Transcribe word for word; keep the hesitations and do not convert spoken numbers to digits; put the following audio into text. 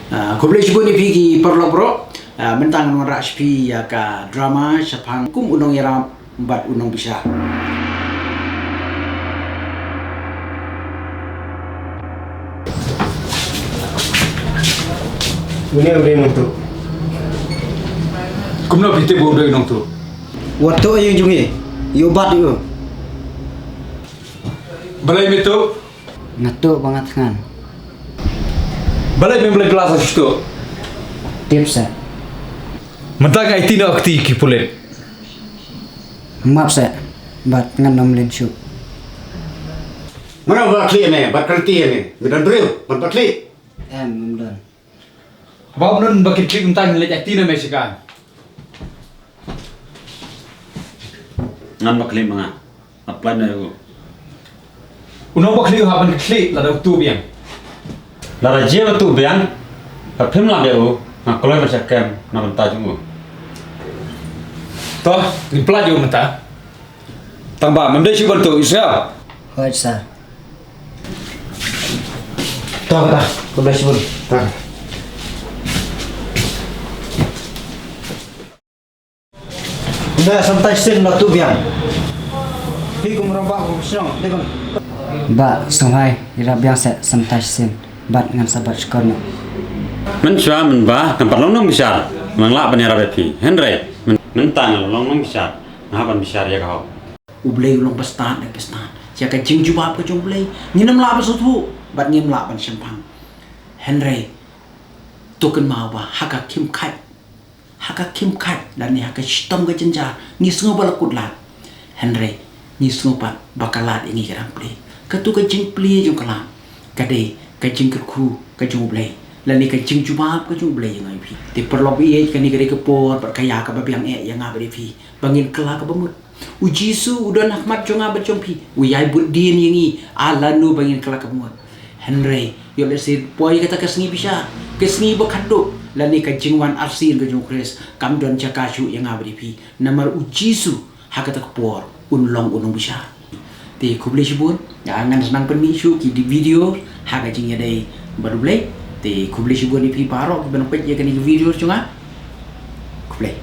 Ah, khublei shibun ïa phi ki paralok baroh. Ah, mynta ngan wanrah sha phi ïa ka drama shaphang kum u nongïarap bad u nongbishar. Une u dei u nongtuh. Kumno phi tip ba u dei u nongtuh? Wat tuh ïa u jong ngi, ïa u bat ïa u. Balei me tuh? Nga tuh ba nga thngan. Balei mem leit pla sa shuh tuh? Tip seh. Mynta nga aiti noh kti ki pulit. Map seh, bad ngan ym leit shuh. Mano ba khlieh ne, bad kyrti ne, me don briew ban ba khlieh? Em, em don. Ba ym don ba khlieh mynta ngan leit aiti noh me sha ka. Ngan ba khlieh ma nga. Apply na u. U nong ba khlieh u hap ban khlieh lada u tuh biang. Lada jia u tuh biang. Ka phim lah bia u. Nga kloi ban shah kem na bynta jong u. To, ngin pynlait ïa u mynta. Tang ba, mem dei shuh ban tuh, Israel. Hooid, sir. To, kata, khublei shibun. To. Ynda samtai shisien la tuh biang. Phi kum rangbah kum shnong, dei ban. Bah, sngewbha ïarap biang seh samtai shisien. Bad ngan sa bat shkor noh. Mynshuwa mynba ngam pat long nongbishar, ngam lah ban ïarap ïa phi. Hynrei myn-, mynta nga la long nongbishar, nga hap ban bishar ïa ka hok. U Blei u long bastad na ki bastad. Ïa ka jingjubab ka jong U Blei ngin ym lah ban sngewthuh bad ngim lah ban shemphang. Hynrei to kynmaw ba ha ka khim khat, ha ka khim khat lane ha ka shitom ka jynjar ngi sngew ba la kut lad. Hynrei ngi sngew pat ba ka lad ïa ngi ka dang plie. Kato ka jingplie jong ka lad ka dei ka jingkyrkhu ka jong U Blei lane ka jingjubab ka jong U Blei ïa nga ïa phi. Te paralok ba ïeit, kane ka dei ka por bad ka ïa kaba biang eh ïa nga bad ïa phi ba ngin kylla kaba mut. U Jisu u don ha khmat jong nga bad jong phi, u ïai bud dien ïa ngi, ah, lano ba ngin kylla kaba mut. Hynrei ïoh lehse poi kata ka sngi bishar, ka sngi ba khatduh, lane ka jingwan arsien ka jong U Khrist kam don jaka shuh ïa nga bad ïa phi. Namar u Jisu ha kata ka por un long u nongbishar. Te khublei shibun, ah, ngan sa nang pynmih shuh ki di video ha ka jingïadei bad U Blei. Te khublei shibun ïa phi baroh kiba nang peit ïa kane ka video jong nga. Khublei.